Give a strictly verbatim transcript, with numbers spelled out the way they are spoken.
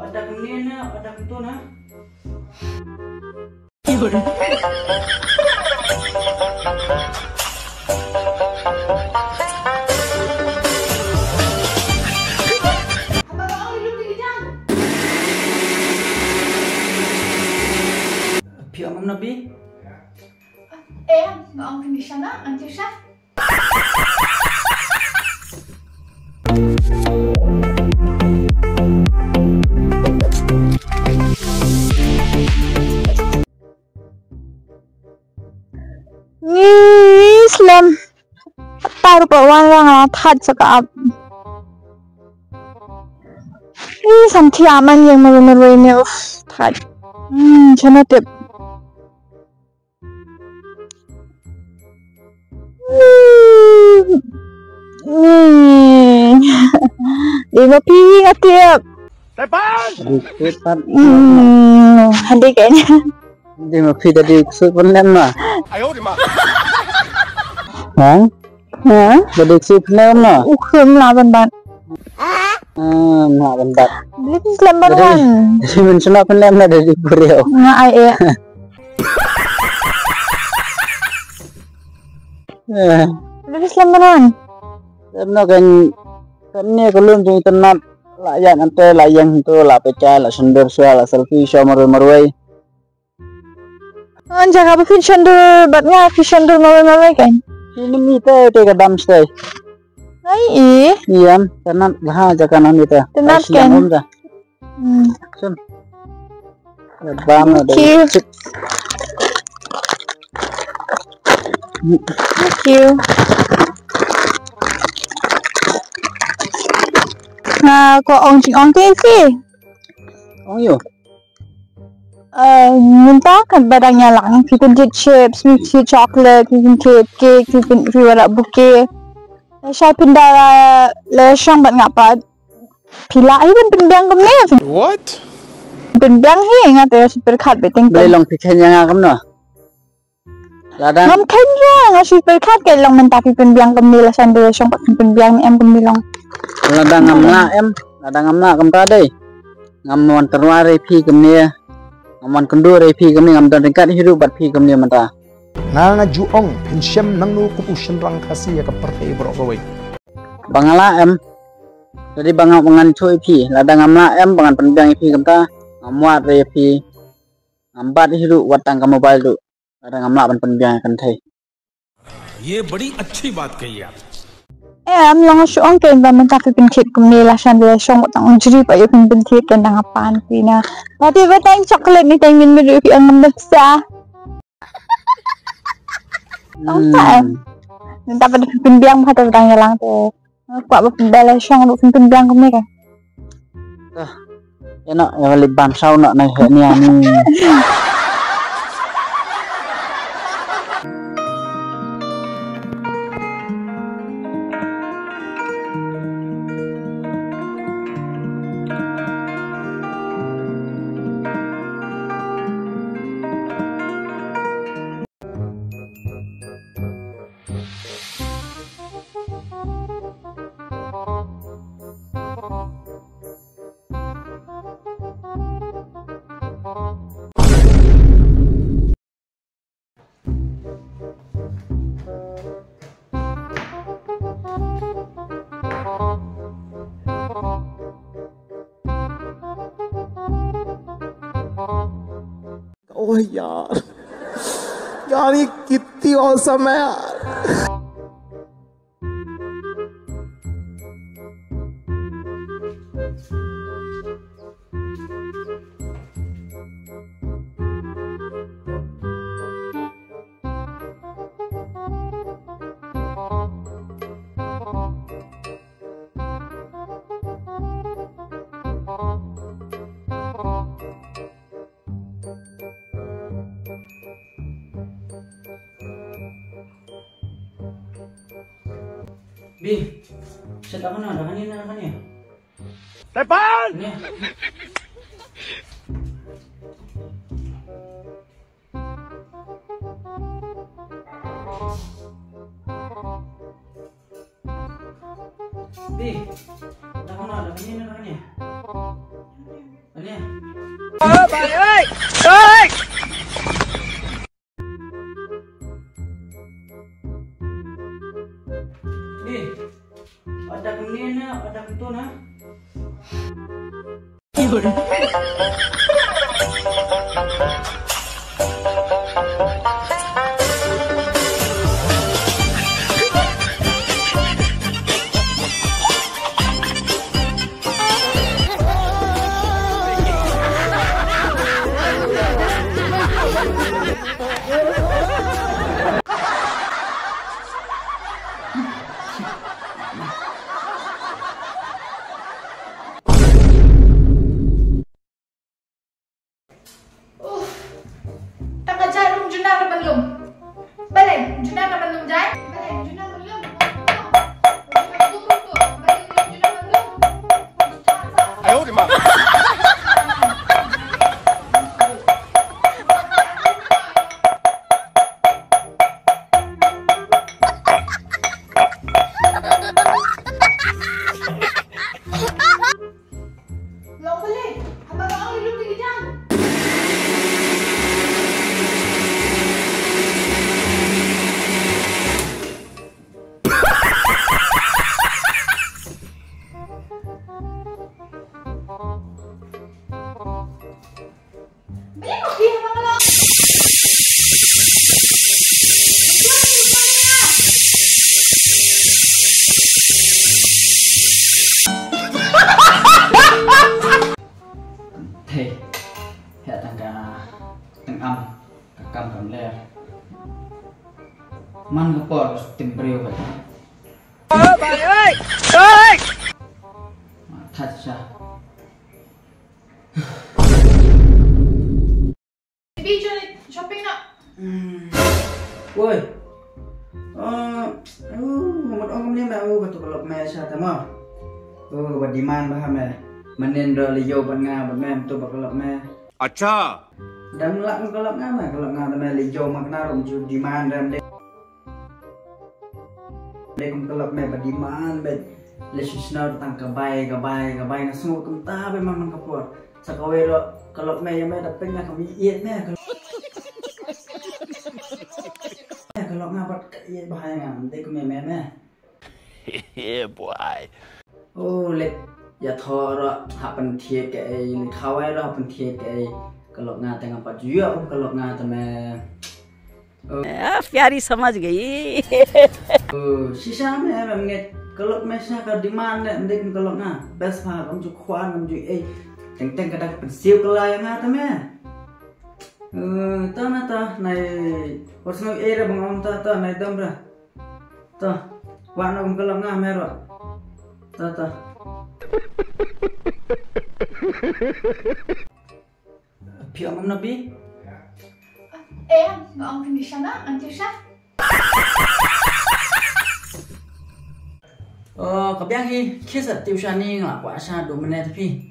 Ada kemne na, ada kentun na. Phi ong kumno, Bi? Eh, nga ong kane sha na, ang ju sha. Ngi slem. Tar pa wan lang a thad sa ka ap. Ih, sam thiah man ïeng marwei marwei ne, uf, thad. Hmm, chana tip. Hmm. Hmm. Dei ma phi nga tip. Dei ksuid pat. Hmm. Hadi kayaknya. Dei ma phi da dei ksuid pynlem na. Ha? Ha? Da dei ksuid pynlem na. U khum la ban ban. Ah, na ban bat. Blit slem ban wan. Dei men sna pynlem na da dei puriau. Nga ai eh. Eh. Blit slem ban wan. Em no kan kan ni ko lum jong internet la yan ante la yang tu la pecah la sendur sua la selfie sua marwei marwei. An jaka ba phin shendur bad nga phi shendur marwei marwei kan. Phi ni mi te te ka dam stay. Ai i. Iam, tenat ha jaka na mi te. Tenat kan. Om da. Hmm. Sim. Bam da. Thank you. Thank you. Nga ko ong jing ong te phi. Ong yo. Eh, mynta kan ba dang ïalang, phi pynthit chips, phi pynthit chocolate, phi pynthit cake, phi pyn-, phi wanrah bouquet. Lashai pynda la shong bad nga pat. Phi lah hi ban pynbiang kumne. What? Pynbiang hi nga te shi pyrkhat bad teng. Balei long phi khein ïa nga kumno? Lada ngam khein ïa nga shi pyrkhat ka long mynta phi pynbiang kumne, lashai da shong pat phi pynbiang ne em kumne long. Lada ngam lah em, lada ngam lah kumta dei. Ngam wan tyrwa re phi kumne. Ngam wan kynduh re phi kumne, ngam don ryngkat hi ruh bad phi kumne mynta. Nga nga ju ong phin shem nangno kum u shynrang Khasi ïa ka pyrthei baroh kawei. Ba nga lah em. Dei ba nga ngan shu ïa phi, lada ngam lah em ba ngan pynbiang ïa phi kumta. Ngam wad re ïa phi. Ngam bat hi ruh wat tang ka mobile ruh. Lada ngam lah ban pynbiang ïa ka kynthei. ये बड़ी अच्छी बात कही आप। Eh, em long shu ong kein ba mynta phi pynthit kumne, lashai da shong wat tang u jri pat ïa phi pynthit kein da nga pan phi na. Ba te ba tang chocolate ne tang min min ruh phi ong ngam da pisa. Tang sa em. Mynta pat phi pynbiang ba te ba tang ïalang te. Kwah ba phi bela shong ruh phi pynbiang kumne kan. Ïa noh, ïa lip balm saw noh na he nia ni. ओह यार, यार ये कितनी औसम है यार। Bi, set apa na? Dah ni, dah ni. Tepan! Ni. Bi, dah mana? Dah ni, dah ni. Ani. Oh, bhai, oi! Oi! Ni. Ada kemni na, ada kentun na. Uff. Tang ka jai rum juna ka ban lum. Balei juna ka ban lum jai? Balei juna ban lum? Long balik. Haba ka ong lum di gidan. Thei, heh tang ka tang am, ka kam kam ler. Man ka por tim briew ba. Oh, bhai, oi! Oi! Ma that sha. Bi, jom shopping na. Hmm. Woi. Oh, uh, mut ong kumne ma, uh, katu ka lok me sha ta ma. Uh, ba demand ba ha me. Manen do le yo ban nga ban me tu ba ka lok me. Acha. Dang lak ka lok nga ma, ka lok nga ta me le yo ma kna rum ju demand dam de. Dei kum ka lok me ba demand ba. Le shisno tang ka bai, ka bai, ka bai nga sngew kumta ba man man ka por. Sa kawei ruh ka lok me ïa me da pynïa ka mi ïeit me. Ka lok nga bad ka ïeit ba hai nga. Dei kum me me me. Yeah, boy. Oh, lek ïa tho ruh ha pynthied ka ei, lek khawai ruh ha pynthied ka ei. Ka lok nga te nga pat ju ïoh kum ka lok nga te me. Oh. Ah, pyari samajh gayi. Oh, shisha me, me ngeit ka lok me sha ka demand ne, ndek ka lok nga. Best pha, kam ju khwan, kam ju ei. Teng teng ka dak pynsiew ka la ïa nga te me. Oh, ta na ta, nai, wat sngew ei ra bang ong ta, ta, nai dam ra. Ta, wa na kum ka lok nga me ro. Ta, ta. Phi ong kumno Bi? Eh, nga ong phi ni sha na, ang tip sha. Oh, ka biang hi, khie sa tip sha ni nga kwah sha du minit phi.